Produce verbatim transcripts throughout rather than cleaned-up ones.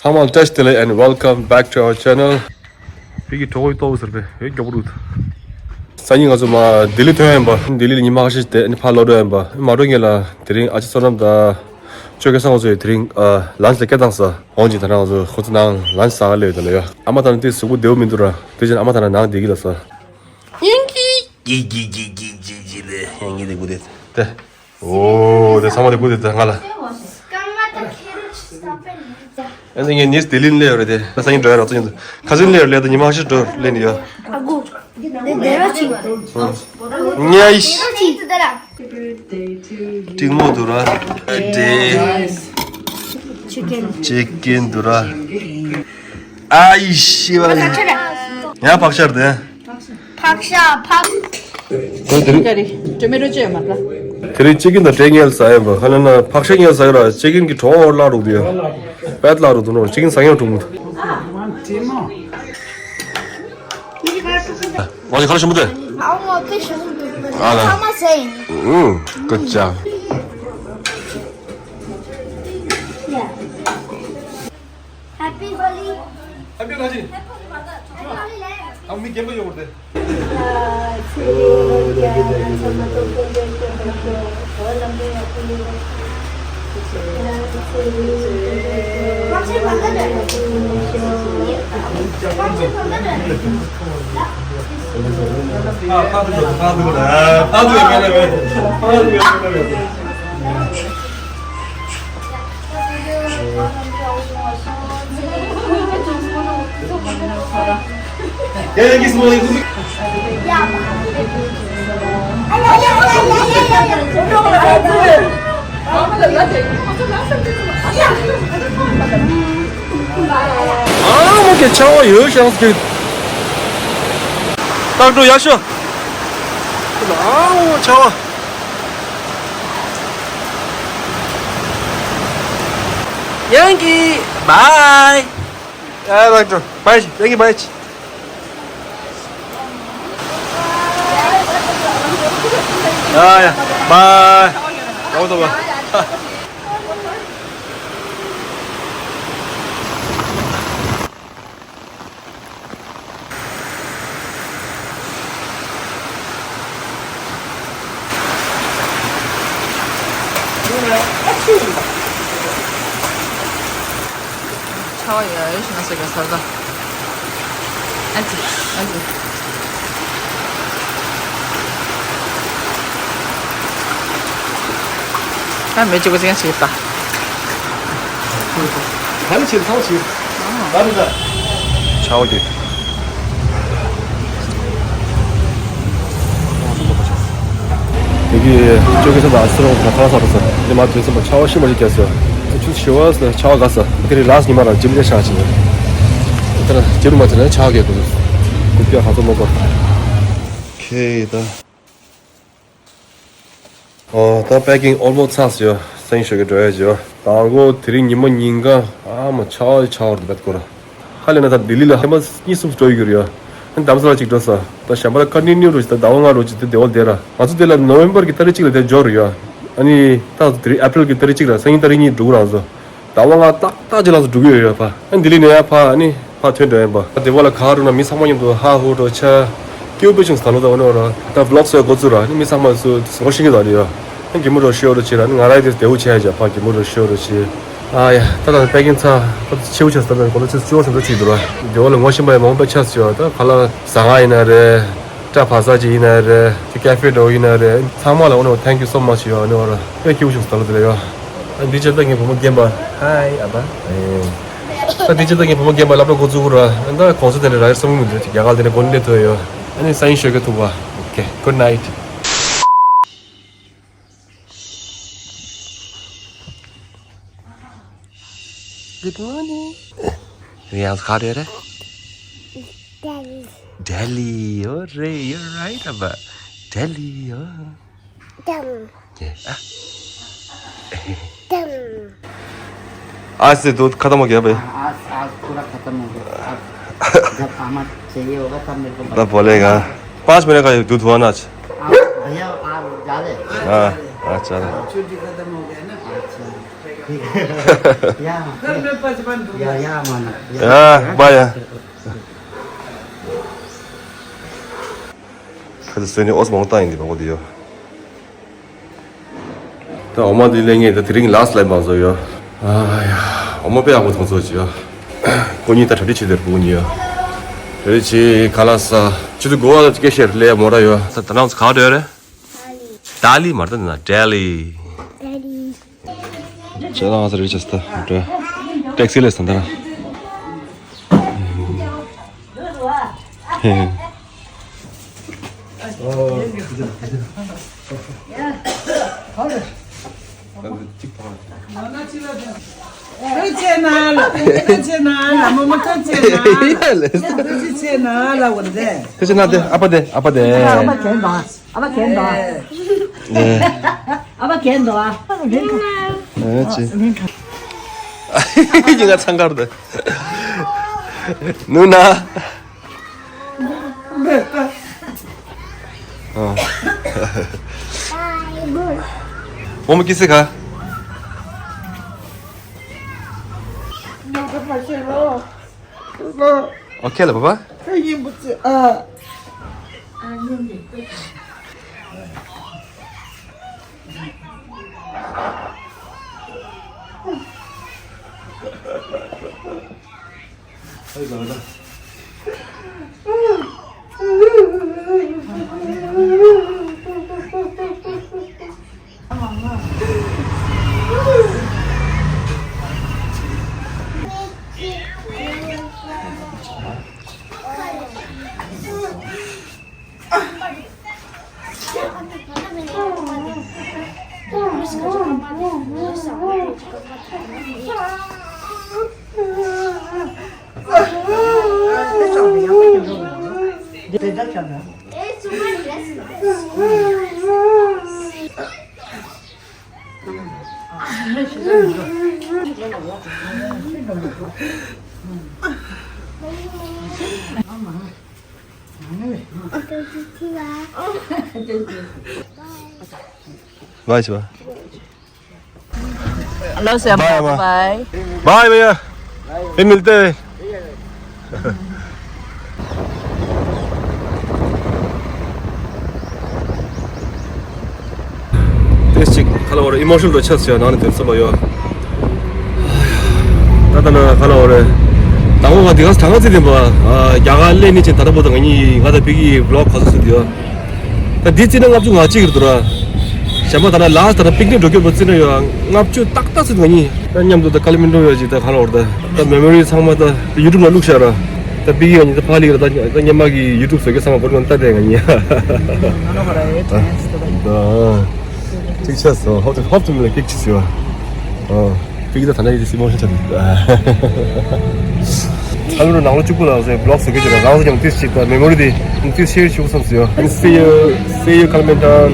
ཚང་མ་ལ་བཀྲ་ཤིས་བདེ་ལེགས། And welcome back to our channel. བོད་ཀྱི་གྲོགས་པོའི་ལྟོ་བཟོ་རེད་པས། ཡོད་མགྱོགས་པོ་འདུག་སང་ཉིན་ང་ཚོ་མ་ལྡི་ལི་ཐོན་ཡིན་པ། ལྡི་ལི་ལ་ཉི་མ་ཁ་ཤས་བསྡད་ནི་ཕར་ལོག་འགྲོ་ཡིན་པ། མ་འགྲོ་སྔོན་ལ་དེ་རིང་ཨ་ཅེ་བསོད་ནམས་དང་ཅོ་ཀེ་སང་ང་ཚོ་དེ་རིང་ཨ་ལན་ཆི་ལ་སྐད་བཏང་ས། འོང་ཅིག་ད་ནང་ང་ཚོ་ཁོ་ཚོ་ནང་ལན་ཆི་ཟ་ག་སླེབས་ཡོད་ད་ལ་ཡ། ཨ་མ་ད་ནང་དེ་གཟུགས་པོ་བདེ་པོ་མི་འདུག་ར། དེ་བཞིན་ཨ་མ་ད་ནང་ནང་བསྡད་ཀྱི་ལ་ས། ཡིན་གྱི། ཡིན་གྱི་ཡིན་གྱི་ཡིན་གྱི་ལས་ཡིན་གྱི་ལས་དགུ་དེ་དེ། ཨོ་དེ་ཚང་མ་དེ་དགུ་དེ་དེ་ང་ལ། སྐར་མ་དང་ཁེ་རུ་ཆི་སྟབས་པས་ནི་ཡིན་ཙང་། ཨ་ནི་ངས་ཉིས་ལྡི་ལི་ནས་སླེབས་ཡོད་རེད་དེ། ད་སང་ཉིན་འགྲོ་ཡ་ར་ཚོ་ཉིན་དུ་ཁ་སང་སླེབས་ཡོད་རེད། ད་ཉི་མ་ཁ་ཤས་འགྲོ་སླེབས་ནི་ཡོད། ཨ་གུ། དེ་དེ་ར་ཅིག་ཉ་ཡིས། ཅིག་དེ་དེ་ར། ཏིག་མོ་འདུག་ར། ཨ་དེ། ཅི་ཀེན། ཅི་ཀེན་འདུག་ར། ཨ་ཡི་ཤི་བ་ལ། ཡང་ཕག་ཤར་དེ། ཕག་ཤ་ཕག་ཁོ་དེ་རིང་ཀ་རི་ཊོ་མེ་ཊོ་ཅི་ཡོད་མ་ལ། དེ་རིང་ཅི་ཀིན་དང་ཊེ་ངེལ་ཟ་ཡོད་པ། ཁ་ན་ན་ཕག་ཤ་ངེལ་ཟ་ཡོད་ར། ཅི་ཀིན་གི་གྲོགས་བར་བརླག་རུག་དུ་ཡོད། པད་བརླག་རུག་དུ་ནོ། ཅི་ཀིན་ཟ་ངེལ་འགྲོ་མུ། ང་ཁ་ལ་ཞུམ་དེ། ཨ་ལ། ཚང་མ་ཟ་ཡིན། ཨུ། Good job. Happy Holi. Happy Holi. Happy Holi. ཨ་མི་རྒན་པ་ཡོད་པ་རེད། ཨ་མོ་གི་ཆར་པ་ཡོད་ཤག་གི། སྟག་འགྲོ་ཡག་ཤོ། ཨ་མོ་ཆར་པ། ཡང་གི་བའི། ཨ་ལགས་འགྲོ་བའི། ཡང་གི་བའི། ཡ་ཡ་བའི། ཡག་པོ་འདུག་བ། ཆར་པ་ཡག་ཡོད་ཤི་ན་ཟེར་ག་ས་ད། ཨ་ཙི། ཨ་ཙི། ད་མེ་གཅིག་པ་ཅིག་ཡང་བྱེད་ད། ད་ནི་བྱེད་ཐང་བྱེད། ད་ནི་ད། ཆར་པ་གི། དེ་གི་ཅོ་ཀེ་ས་དང་ཨ་སི་རོང་དང་ཐང་ས་རུ་ས་དེ་མ་དེ་ཚོ་ཆར་པ་ཤི་མ་ཤི་རྒྱག་ས་དེ་ཆུ་ཤི་བ་ས་ཆར་པ་ག་ས་དེ་རི་ལགས་ཉི་མ་ར་ཇིམ་ལས་ཤ་ཅི་ནི་དེ་ར་ཇིམ་མ་ཅི་ན་ཆར་པ་གི་དུ་གུ་པ་ཧ་ཚོ་མོ་གོ། ཁེ་ད། ཨོ་ད་པེ་ཀིང་ཨོལ་མོ་སི་ཚར་སོང་ཡ། སང་ཉིན་ཞོགས་ཀས་འགྲོ་ཡ་ཅི་ཡ། དང་པོ་དེ་རིང་ཉི་མ་ཉིན་གང་ཨ་མ་ཆར་པ་ཆར་པ་རུ་བད་གོ་ར། ཧ་ལས་ན་ད་ལྡི་ལི་ལ་ཧེ་མ་གཉིས་གསུམ་འགྲོ་ཡི་གི་རེད་ཡ། ཨ་ནི་རྡ་རམ་ས་ལ་གཅིག་འགྲོ་ས། ད་གཞན་པ་ལ་ཀོན་ཊི་ནིའུ་འགྲོ་ཅི། ད་ཟླ་བ་ལྔ་འགྲོ་ཅི། ད་བདེ་བ་བདེ་ར། ང་ཚོ་དེ་ལ་ནོ་ཝེམ་བར་གི་ཏ་རིག་གཅིག་ལ་དེ་འབྱོར་རེད་ཡ། ཨ་ནི་ད་དེ་རིང་ཨེ་པྲིལ་གི་ཏ་རིག་གཅིག་ལ་སང་ཉིན་ཏ་རིག་གཉིས་འགྲོ་གི་ར་ང་ཚོ། ཟླ་བ་ལྔ་ཏག་ཏག་ཅིག་ལ་ཚོ་འགྲོ་གི་ཡོད་ཡ་ཕ། ཨ་ནི་ལྡི་ལི་ནས་ཡ་ཕ་ཨ་ནི་ཕ་ཐོན་འགྲོ་ཡིན་པ། ད་དེ་བ་ལ་ག་རུ་ན་མི་ཚང་མ་མཉམ་དུ་ཧ་ཧུ་འགྲོ་ཆ། སྐྱིད་པོ་བྱུང་ས་ད་ལོ་ད་འོ་ནོ་ར། ད་བི་ལོག་སོ་ཡ་འགོ་བཙུགས་ར། ཨ་ནི་མི་ཚང་མ་ཚོ་ངོ་ཤེས་ཀྱི་ད་ནི་ཡ། ཨ་ནི་གི་མོ་རོ་ཤོ་རོ་ཆེ་ར། ཨ་ནི་ང་ར་ཡི་དེ་བདེ་བོ་ཆེ་ཡ་ཅག་ཕ་གི་མོ་རོ་ཤོ་རོ་ཆེ། ཨ་ཡ་ད་ད་པེ་ཀིང་ཚ་ད་ཆེ་བོ་ཆེ་ས་ད་ད་གོ་ལ་ཆེ་ཆེ་བོ་ཆེ་ད་ཆེ་འདུག་ར། དེ་བ་ལ་ངོ་ཤེས་པ་ཡ་མང་པོ་ཆ་སི་ཡ། ད་ག་ལ་ཟ་ང་ཡིན་ན་རེད། ཏྲ་ཕ་ས་ཅིག་ཡིན་ན་རེད། དེ་ཀ་ཧྥེ་འགྲོ་ཡིན་ན་རེད། ཚང་མ་ལ་འོ་ནོ་thank you so much ཡོད་ཨ་ནི་བ་ར། ཨེ་སྐྱིད་པོ་བྱུང་ས་ད་ལོ་དེ་ལ་ཡོད། ཨ་འདི་ཆ་ད་ངའི་བུ་མོ་རྒན་པ། ཧའི་ཨ་ཕ། ཨེ། ད་འདི་ཆ་ད་ངའི་བུ་མོ་རྒན་པ་སློབ་གྲྭ་འགོ་བཙུགས་གོ་ར། ཨ་ད་གོང་ས་དེ་འདྲ་རག་ཡོད་བསམ་གྱི་མི་འདུག་རྒྱ་གར་དེ་འདྲ་འགོ་ནས་སླེབས་ཐུབ་ཡོད། ཨ་ནི་སང་ཉིན་ཞོགས་ཀས་ཐུག་པ། Okay, good night. Good morning. ངའི་ཡང་ག་རེ་རེད། Delhi. Delhi. ཨོ་རེད། You're right ཨ་ཕ། Delhi. ཨོ། Dum. Yeah. Dum. आज से दूध खत्म हो गया भाई। आज, आज पूरा खत्म हो गया। अब जब आमा चाहिए होगा तब मेरे को बता। तब बोलेगा। पाँच महीने का दूध हुआ ना आज। आप, भैया, आप जा रहे हैं? हाँ, अच्छा। छुट्टी खत्म हो गया ना। अच्छा। ཡ་མ་ན། ཡ་མ་ན། ཡ་མ་ན། ཡ་མ་ན། ཡ། ཁ་ཚ་སོས་ནི་ཨོས་མང་བཏང་ཡིན་དེ་མང་པོ་དེ་ཡོད། ད་འོ་མ་འདི་ལེན་ངེས་ད་དེ་རིང་ལ་སི་ལེབ་མང་བཟོ་ཡོད། ཨ་ཡ། འོ་མ་དཔེ་ཡག་པོ་ཐོང་ཚོ་ཅི་ཡོད། ཁོ་གཉིས་ད་གྲ་སྒྲིག་བྱེད་དེར་བུ་གཉིས་ཡོད། གྲ་སྒྲིག་བྱེད་ག་ལ་ས། ཆུ་ཚོད་དགུ་པ་ལ་སྐད་བཤད་ལས་མོ་ར་ཡོད། ད་ད་ནང་ཚོ་ག་བ་འགྲོ་ཡོད་རེད། ཏཱ་ལི་མ་རེད་ད་ན་ཏཱ་ལི། ཅེ་ལ་ང་ཚོ་རེ་ཆེ་སྟ་འགྲོ། ཊེག་སི་ལས་སྟ་འདར། ཁ་ཆེ་ན་ལ། ཁ་ཆེ་ན་ལ། མོ་མོ་ཁ་ཆེ་ན་ལ། ཁ་ཆེ་ན་ལ་འོ་རེད། ཁ་ཆེ་ན་དེ་ཨ་ཕ་དེ་ཨ་ཕ་དེ། ཨ་ཕ་གན་དོ། ཨ་ཕ་གན་དོ། ཨ་ཕ་གན་དོ། ཨ་ཕ་ཅི། ཡིན་ང་ཚང་ཀར་དེ། ནུ་ན། ཨོ་མ་ཀི་སི་ཁ། ཨོ་ཁེ་ལ་བ་བ། Bye, Shiva. Hello, sir. Bye, bye. Bye, भैया। फिर मिलते हैं। ཏེས་ཅིག་ཁ་ལ་བོར་ཨི་མོ་ཤོན་རུ་ཆགས་སོང་ཡ། ནང་ནས་དོན་ཚོ་ལ་ཡོད། ད་ལྟ་ན་ཁ་ལ་བོར་དང་པོ་ང་འདི་ག་གྲངས་ཀ་ཚིག་དེ་པ་རྒྱ་གར་ལས་ནི་ཅན། ད་ལྟ་བོ་ད་ང་གཉིས་ང་དང་ཕི་གི་བི་ལོག་ག་ཚོད་ཚིག་དེ་ཡོད། ད་འདི་རྩིས་ན་ལྔ་བཅུ་ང་གཅིག་རེད་འདུག་ར། གཞན་པ་ད་ན་ལ་སི་ད་ན་པིག་ནིག་འགྲོ་རྒྱུ་བོ་རྩིས་ན་ཡོད་ལྔ་བཅུ་ཏག་ཏག་ཚིག་ང་གཉིས་ད་མཉམ་དུ་ད་ཀ་ལི་མི་འགྲོ་ཡོད་ཅིག་ད་ཁ་ལ་བོར་ད་ད་མེ་མོ་རི་ཚང་མ་ད་ཡུ་ཊུབ་ལ་བླུགས་ཤག་ར། ད་པིག་གི་ང་གཉིས་ད་ཕ་ལི་ར་ད་ད་སྔོན་མ་གི་ཡུ་ཊུབ་བཟོ་རྒྱུ་ཚང་མ་བོར་ང་ད་དེ་ང་གཉིས་ད། ཅིག་ཆགས་སོང་། ཧོབ་ཏེ་ཧོབ་ཏེ་མི་ལ་ཀིག་ཅིག་བྱས་པ། ཨ། པིག་ད་ད་ན་ཡིད་སི་མོ་ཤི་ཆགས་འདུག་ཨ་ལུ་ནང་ལོ་གཅིག་པུ་ལ་སེ་བི་ལོག་བཟོ་གི་བྱས་རང་རང་ཚོ་ཀྱང་ཏིས་ཅིག་ད་མེ་མོ་རི་དེ་ཏིས་ཤེར་ཞུ་བསམ་སོང་། And see you, see you, Kalimantan.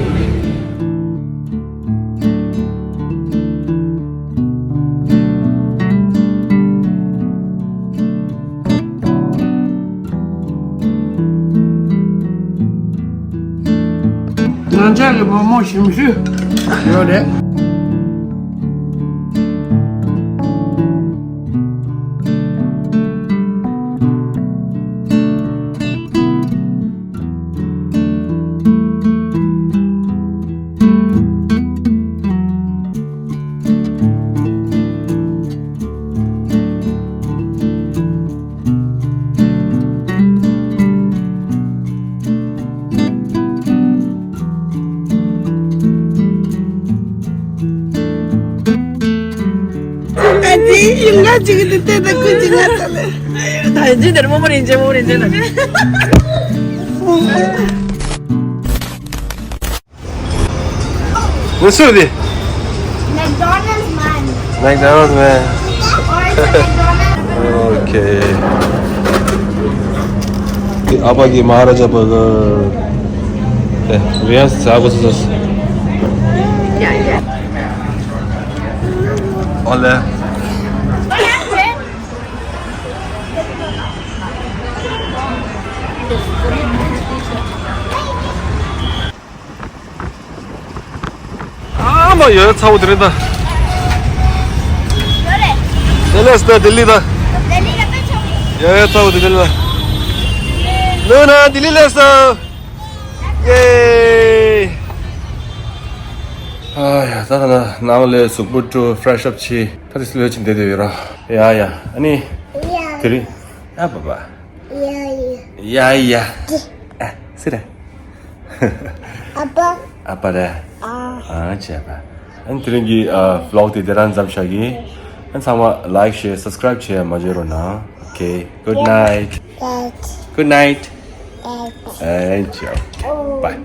ང་ཅག་གི་བུ་མོ་ཞིམ་ཤོས་ཡོད་རེད། ཨ་ཙི་ཡིན་ང་ཅིག་ཏུ་ལྟས་དང་ཁུ་ཅིག་ང་ད་ལེ། ད་ཡིན་ཅི་འདིར་མོ་མོ་རིན་ཅན་མོ་རིན་ཅན་ན། ངས་སུ་རེད། McDonald's man. McDonald's man. Or it's a McDonald's. Okay. འདི་ཨ་ཕ་གི་མ་ཧ་ར་ཇ་བར་གར། ཨེ། རེད་ཟ་གོ་སོ་སོ། ཨོ་ལེ། ཨ་མ་ཡོད་ཚ་བོ་དེ་རེད་ད། ལེ་ལེ་སོ་ལྡི་ལི་ད། ཡ་ཡ་ཚ་བོ་ལྡི་ལི་ལ། ནོ་ན་ལྡི་ལི་ལེ་སོ། ཡེ། ཨ་ཡ་ད་ད་ནང་ལས་གཟུགས་པོ་བཀྲུ་ཕེ་རེ་ཤི་ཨབ་བྱས། ད་དེ་སློབ་ཆེན་བསྡད་བསྡད་ཡོད་ར། ཡ་ཡ་ཨ་ནི། དེ་རིང་། ཨ་པ་པ། ཡ་ཡ། ཨ་སི་ར། ཨ་པ། ཨ་པ་ར། ཨ། ཨ་ཅེ་པ། ཨན་དེ་རིང་གི་ཨ་ཝི་ལོག་དེ་དེ་རང་ཙམ་བཞག་གི། ཨན་ཚང་མ་ལའིཀ་ཤེར་སབ་སི་ཀ་རའིབ་བྱེད་ཡ་མ་བརྗེད་རོགས་གནང་། Okay, good night. Good night. And ciao. Bye.